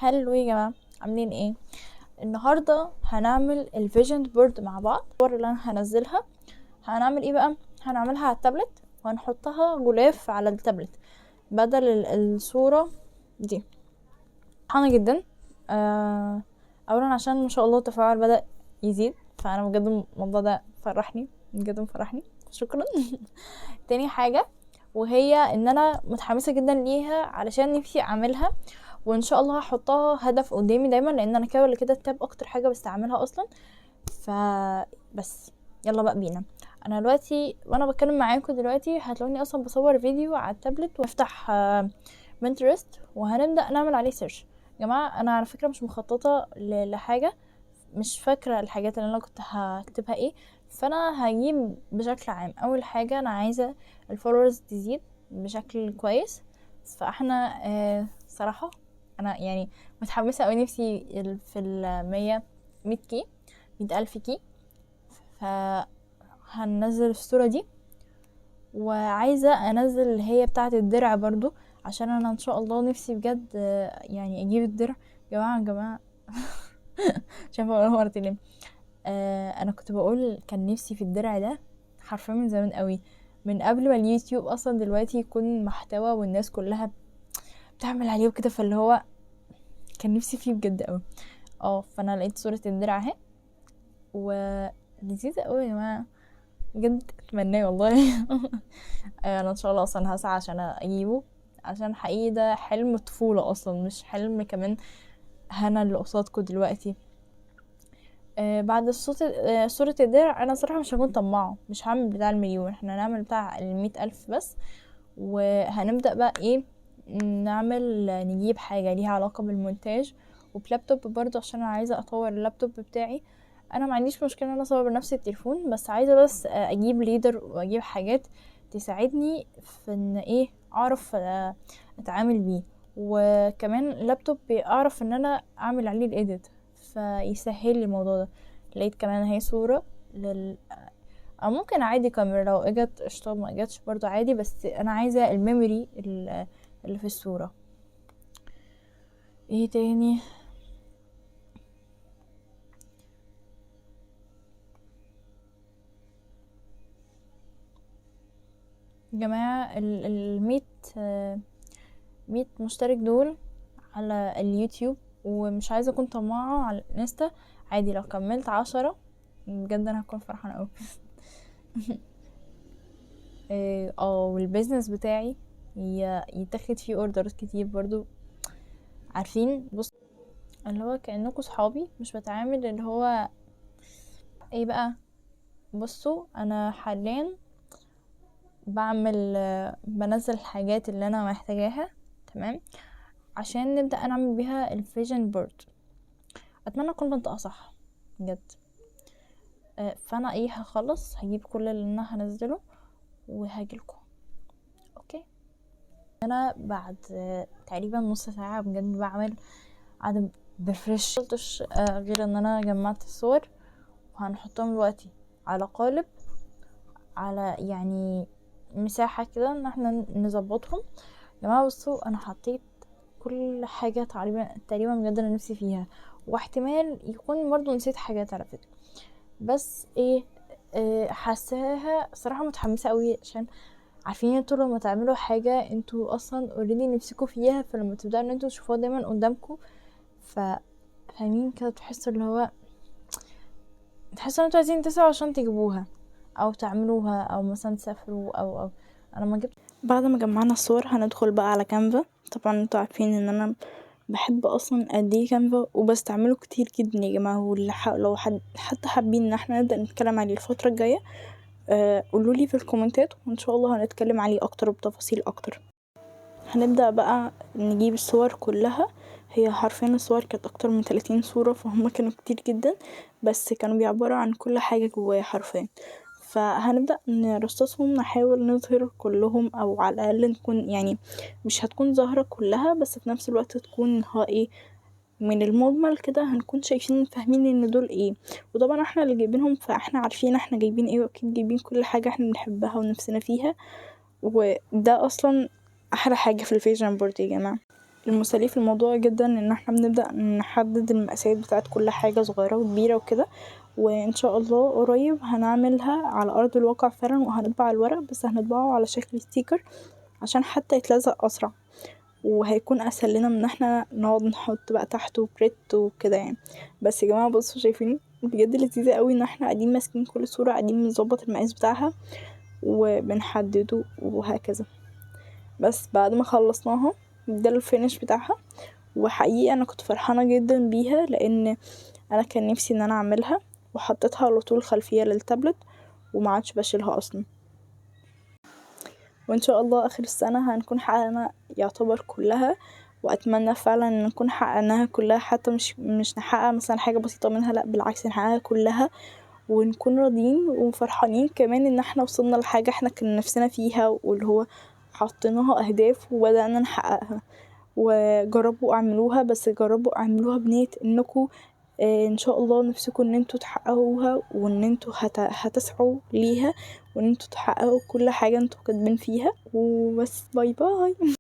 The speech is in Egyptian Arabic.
Hello يا جماعة، عاملين ايه؟ النهارده هنعمل ال vision board مع بعض. الصور اللي انا هنزلها هنعمل ايه بقى؟ هنعملها على التابلت وهنحطها غلاف على التابلت بدل الصورة دي. فرحانة جدا، اولا عشان ما شاء الله التفاعل بدأ يزيد، فانا بجد الموضوع ده فرحني بجد، مفرحني، شكرا. تاني حاجة وهي ان انا متحمسة جدا ليها علشان نفسي اعملها، وان شاء الله هحطها هدف قدامي دايما، لان انا كده ولا كده ال tab اكتر حاجة بستعملها اصلا. فبس يلا بقى بينا. انا دلوقتي وانا بتكلم معاكم دلوقتي هتلاقوني اصلا بصور فيديو على التابلت، وافتح بنترست وهنبدا نعمل عليه search. يا جماعة انا على فكرة مش مخططه لحاجة، مش فاكره الحاجات اللي انا كنت هكتبها ايه، فانا هجيب بشكل عام. اول حاجة انا عايزه ال followers تزيد بشكل كويس، فاحنا صراحة انا متحمسة قوي، نفسي في المية، مية K، مية الف K، فهنزل الصورة دي. وعايزه انزل اللي هي بتاعه الدرع برضو، عشان انا ان شاء الله نفسي بجد، اجيب الدرع. يا جماعة، يا جماعة، مش عارفه اقولها مرتين ليه. انا كنت بقول كان نفسي في الدرع ده حرفيا من زمان قوي، من قبل ما اليوتيوب اصلا دلوقتي يكون محتوى والناس كلها بتعمل عليه وكده، فاللي هو كان نفسي فيه بجد قوي. فانا لقيت صورة الدرع اهي، ولذيذة قوي يا جماعة بجد، اتمناه والله. انا ان شاء الله اصلا هسعى عشان اجيبه، عشان حقيقي ده حلم طفولة اصلا، مش حلم كمان هنا اللي قصادكم دلوقتي. بعد صورة الدرع انا صراحة مش هكون طماعة، مش هعمل بتاع المليون، احنا هنعمل بتاع المية الف بس. وهنبدأ بقى ايه، نجيب حاجة ليها علاقة بالمونتاج وبلابتوب برضو، عشان انا عايزة اطور اللابتوب بتاعي. انا ما عنديش مشكلة ان انا اصور بنفس التليفون، بس عايزة بس اجيب ليدر واجيب حاجات تساعدني في ان ايه اعرف اتعامل بيه، وكمان اللابتوب اعرف ان انا اعمل عليه الاديت فيسهل لي الموضوع ده. لقيت كمان اهي صورة لل، او ممكن عادي كاميرا لو اجت قشطة، ما اجتش برضو عادي، بس انا عايزة الميموري اللي في الصورة. ايه تاني؟ يا جماعة مية مشترك دول على اليوتيوب، ومش عايزة اكون طماعة على الانستا، عادي لو كملت 10 بجد انا هكون فرحانة اوي. وال business بتاعي يتاخد فيه اوردرات كتير برضو، عارفين بص اللي هو كأنكم صحابي، مش بتعامل اللي هو ايه بقى. بصوا انا حاليا بنزل الحاجات اللي انا محتاجاها، تمام، عشان نبدأ نعمل بيها ال vision board. اتمنى اكون بنطقها صح بجد. فانا ايه هخلص، هجيب كل اللي انا هنزله وهاجيلكم. okay، انا بعد تقريبا نص ساعة بجد بعمل عدم برفرش، قلتش، غير ان انا جمعت الصور وهنحطهم دلوقتي على قالب، على مساحة كده ان احنا نظبطهم. يا جماعة بصوا انا حطيت كل حاجة تقريبا بجد انا نفسي فيها، واحتمال يكون برضو نسيت حاجات على فكرة، بس حاساها صراحة متحمسة قوي، عشان عارفين انتوا لما تعملوا حاجة انتوا اصلا already نفسكوا فيها، فلما تبدأوا ان انتوا تشوفوها دايما قدامكوا، فاهمين كده، تحسوا اللي هو تحسوا ان انتوا عايزين تسعوا عشان تجيبوها او تعملوها او مثلا تسافروا او انا ما جبت. بعد ما جمعنا الصور هندخل بقى على كانفا. طبعا انتوا عارفين ان انا بحب اصلا قد ايه كانفا وبستعمله كتير جدا يا جماعة، واللي لو حتى حابين ان احنا نبدا نتكلم عليه الفترة الجاية، قولولي في الكومنتات وان شاء الله هنتكلم عليه اكتر وبتفاصيل اكتر. هنبدا بقى نجيب الصور كلها، هي حرفيا الصور كانت اكتر من 30 صوره، فهم كانوا كتير جدا، بس كانوا بيعبروا عن كل حاجة جوايا حرفيا. فهنبدا نرصصهم، نحاول نظهر كلهم، او على الاقل نكون مش هتكون ظاهره كلها، بس في نفس الوقت تكون هو ايه من المجمل كده، هنكون شايفين فاهمين ان دول ايه. وطبعا احنا اللي جايبينهم فاحنا عارفين احنا جايبين ايه، واكيد جايبين كل حاجة احنا بنحبها ونفسنا فيها، وده اصلا احلى حاجة في ال vision board يا جماعة. المسلي في الموضوع جدا ان احنا بنبدأ نحدد المقاسات بتاعت كل حاجة صغيرة وكبيرة وكده، وان شاء الله قريب هنعملها على ارض الواقع فعلا، وهنطبع الورق بس هنطبعه على شكل sticker عشان حتى يتلزق اسرع، وهيكون اسهل لنا من ان احنا نقعد نحط بقى تحته بريت وكده يعني. بس يا جماعة بصوا شايفين بجد لذيذة قوي ان احنا قاعدين ماسكين كل صوره، قاعدين بنظبط المقاس بتاعها وبنحدده وهكذا. بس بعد ما خلصناها ده ال finish بتاعها، وحقيقي انا كنت فرحانة جدا بيها لان انا كان نفسي ان انا اعملها، وحطيتها على طول خلفية للتابلت وما عادش بشيلها اصلا. وان شاء الله اخر السنة هنكون حققنا يعتبر كلها، واتمنى فعلا ان نكون حققناها كلها، حتى مش نحقق مثلا حاجة بسيطة منها، لا بالعكس نحققها كلها ونكون راضيين وفرحانين كمان ان احنا وصلنا لحاجة احنا كان نفسنا فيها، واللي هو حطيناها اهداف وبدأنا نحققها. وجربوا اعملوها، بس جربوا اعملوها بنية انكم ان شاء الله نفسكم ان انتوا تحققوها، وان انتوا هتسعوا ليها، وان انتوا تحققوا كل حاجة انتوا كاتبين فيها. وبس، bye bye.